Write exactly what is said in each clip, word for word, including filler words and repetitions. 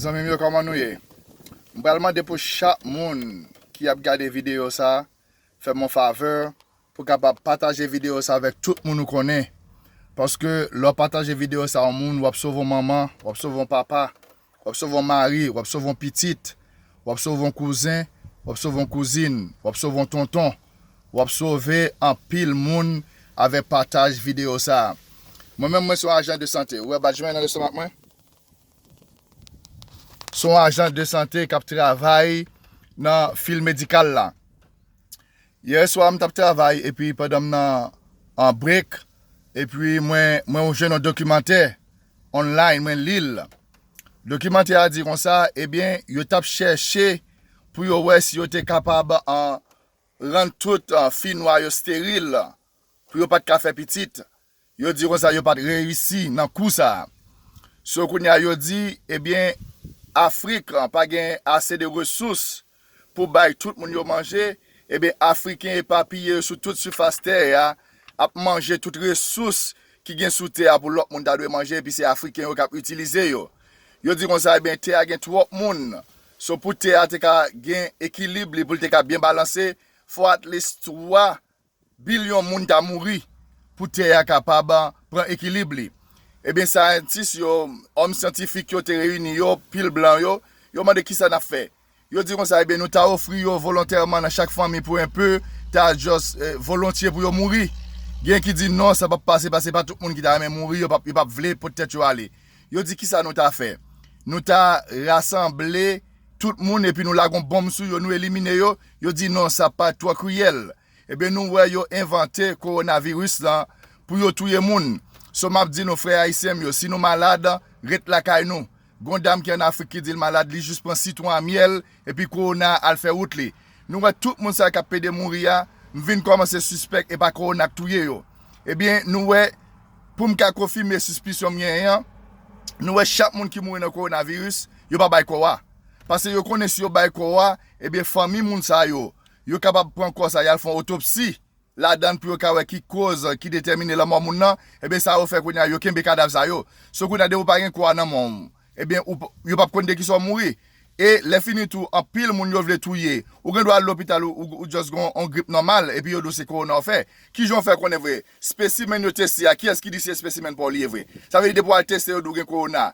Zanmi m yo, kòman nou ye? M pral mande pou chak moun ki ap gade videyo sa, fè m yon favè pou kapab pataje videyo sa avèk tout moun ou konnen. Paske lè w pataje videyo sa yon moun, w ap sove yon manman, w ap sove yon papa, w ap sove yon mari, w ap sove yon pitit, w ap sove yon kouzen, w ap sove yon kouzin, w ap sove yon tonton, w ap sove anpil moun avèk pataj videyo sa. Mwen menm, mwen se yon ajan de sante. Ou wè bat jwen nan lestomak mwen? Se yon ajan de sante k ap travay nan fil medikal la. Yè swa, m t ap travay, epi pandan m nan an break, epi mwen, mwen jwenn yon dokimantè online, mwen li l. Dokimantè a di konsa, ebyen, yo t ap chèche pou yo wè si yo te kapab an, rann tout an, fi nwa yo steril, pou yo pa t ka fè pitit. Yo di konsa yo pa t reyisi nan kou sa a. So kounye a yo di, ebyen, Afrik pa gen ase de resous pou bay tout moun yo manje, ebyen, Afriken epapiye sou tout sifas tè a ap manje tout resous ki gen sou tè a pou lòt moun ta dwe manje, epi se Afriken yo k ap itilize yo. Yo di konsa, ebyen, tè a gen twòp moun. So pou tè a te ka gen ekilib li, pou l te ka byen balanse, fò at least twa bilyon moun ta mouri pou tè a kapab pran ekilib li. Ebyen, syantis yo, òm syantifik yo te reyini yo, pil blan yo, yo mande kisa n ap fè. Yo di konsa, ebyen, nou ta ofri yo volontèman nan chak fanmi pou enpe, ta just, eh, volontye pou yo mouri. Gen ki di non, sa p ap pase, paske pa tout moun ki ta renmen mouri, yo p ap, yo p ap vle pot tèt yo ale. Yo di kisa nou ta fè. Nou ta rasanble tout moun epi nou lage yon bonm sou yo, nou elimine yo. Yo di non, sa pa twò kriyèl. Ebyen, nou wè yo envante kowonaviris lan pou yo touye moun. So, m ap di nou, frè ayisyen m yo, si nou malad, ret lakay nou. Gon dam ki ann Afrik ki di l malad, li jis pran sitwon a myèl, epi kowona al fè wout li. Nou wè tout moun sa yo k ap pede mouri a, m vin kòmanse sispèk e pa kowona k touye yo. Ebyen, nou wè, pou m ka konfime sispisyon m genyen an, nou wè chak moun ki mouri nan kowonaviris, yo pa bay kò a. Paske yo konnen si yo bay kò a, ebyen, fanmi moun sa yo, yo kapab pran kò sa, y al fè yon otopsi ladan l pou yo ka wè ki koz ki detèmine lanmò moun nan, ebyen, sa yo fè kounye a, yo kenbe kadav sa yo. So kounye a, depi w pa gen kò a nan men w, ebyen, ou p-, yo p ap konn de kisa w mouri. E lè fini tou, anpil moun yo vle touye. Ou gen dwa al lopital, ou, ou, ou just gen yon grip nòmal, epi yo di w se kowona w fè. Kijan w fè konnen vre? Spesimèn yo teste a, kiyès ki di se spesimèn pa w li ye vre? Sa vle di depi w al teste, yo di w gen kowona.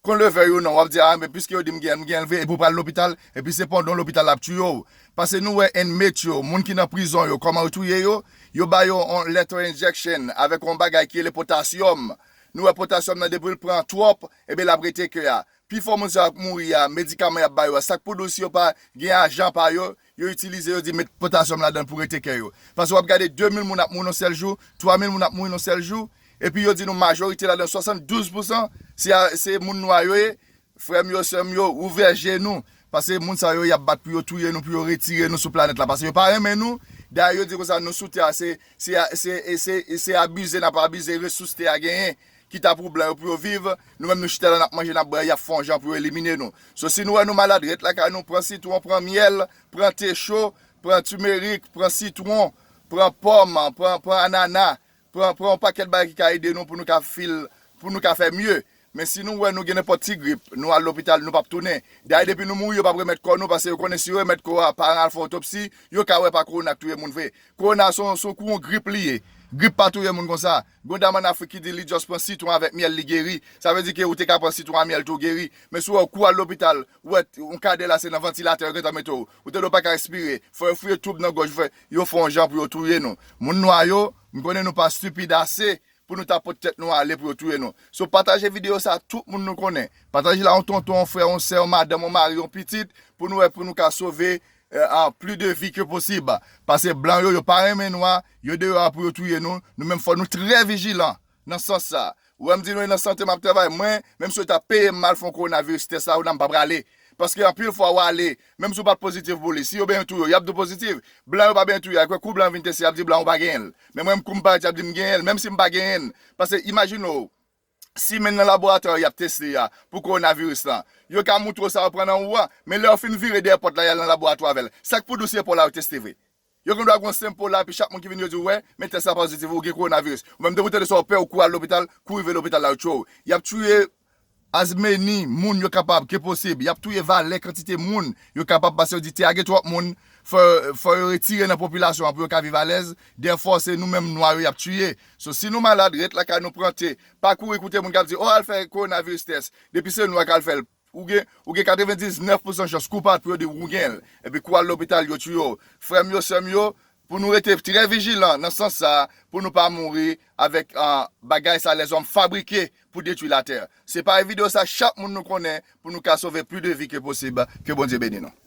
Kon leve yo non, w ap di, a, men piske yo di m gen l, m gen l vre, epi w pral lopital, epi se pandan w lopital l ap tiye w. Paske nou wè inmate yo, moun ki nan prizon yo, kòman yo touye yo? Yo ba yo yon lethal injection avèk yon bagay ki rele potasyòm. Nou wè potasyòm nan depi l pran twòp, ebyen l ap rete kè a. Pifò moun sa yo k mouri a, medikaman y ap ba yo a, sa k pou di w si yo pa gen ajan pa yo, yo itilize, yo di met potasyòm ladan l pou rete kè yo. Paske w ap gade de mil moun ap mouri nan sèl jou, twa mil moun ap mouri nan sèl jou, epi yo di nou majorite ladan, swasanndouz pousan, se a, se moun nwa yo ye. Frè m yo, sè m yo, ouvè je nou. Paske moun sa yo, y ap bat pou yo touye nou, pou yo retire nou sou planèt la. Paske yo pa renmen nou. Dayè, yo di konsa, nou sou tè a, se, se, se, se, se abize n ap abize resous tè a genyen, ki ta pou blan yo pou yo viv. Nou menm, nou chita la, n ap manje, n ap bwè, y ap fè yon jan pou yo elimine nou. So, si nou wè nou malad, ret lakay nou, pran sitwon, pran myèl, pran te cho, pran timerik, pran sitwon, pran pòm, pran, pran anana, pran, pran yon pakèt bagay ki ka ede nou pou nou ka fil, pou nou ka fè mye. Men si nou wè nou gen nenpòt ti grip, nou al lopital, nou p ap tounen. Dayè, depi nou mouri, yo p ap remèt kò nou, paske yo konnen si yo remèt kò a, pa al fè otopsi, yo ka wè pa kowona k touye moun vre. Kowona se yon, se yon kou yon grip li ye. Grip pa touye moun konsa. Gon dam ann Afrik ki di li just pran sitwon avèk myèl, li geri. Sa vle di ke ou te ka pran sitwon a myèl tou, ou geri. Men si w wè w kou al lopital, ou wè yon kadè la se nan vantilatè yo gentan mete w. Ou tande w pa ka respire. Fò yo fouye toub nan gòj ou, fè, yo fè yon jan pou yo touye nou. Moun nwa yo, m konnen nou pa stipid ase pou nou ta pot tèt nou ale pou yo touye nou. So, pataje videyo sa a tout moun nou konnen. Pataje l a yon tonton, yon frè, yon sè, yon madanm, yon mari, yon pitit, pou nou wè, pou nou ka sove, eh, ah, plis de vi ke posib. Paske blan yo, yo pa renmen nwa, yo deyò a pou yo touye nou. Nou menm fò nou trè vijilan nan sans sa. Ou wè m di nou e nan sante m ap travay. Mwen, menm si yo ta peye m al fè yon kowonaviris tès la, ou nan m pa prale. Paske anpil fwa w ale, menm si w pa t pozitif pou li, si yo benyen touye w, y ap di w pozitif. Blan yo pa benyen touye, akwè kou blan vin teste, y ap di blan ou pa genyen l. Men mwen, kou m parèt, y ap di m genyen l, menm si m pa genyen l. Paske imajine w, si menm nan laboratwa y ap teste a, pou kowonaviris lan, yo ka moutre w sa yo pran nan ou a, men lè yo fin vire dèyè pòt la, y al nan laboratwa avè l. Sa k pou di w si e pa w la yo teste vre? Yo gen dwa gen yon senp po la, epi chak moun ki vini, yo di w, wè, men tès la pozitif, ou gen kowonaviris. Ou menm, depi w tande sa, w pè, ou kouri al lopital, kou rive lopital la, yo tchwe w. Y ap touye as many moun yo kapab ke posib. Y ap touye valè kantite moun yo kapab, paske yo di te a gen twòp moun, fò, fò yo retire nan popilasyon an pou yo ka viv alèz. Therefore, se nou menm nwa yo y ap tiye. So, si nou malad, ret lakay nou, pran te. Pa kouri koute moun k ap di, "O, al fè kowonaviris tès." Depi se nwa k al fè l, ou gen, ou gen katrevendiznèf pousan chans koupab pou yo di w ou gen l. Epi kou al lopital, yo tiye w. Frè m yo, sè m yo, pou nou rete trè vijilan nan sans sa, pou nou pa mouri avèk, ah, bagay sa lèzòm fabrike pou detwi latè. Se pa videyo sa, chak moun nou konnen, pou nou ka sove plis de vi ke posib. Ke Bondye beni nou.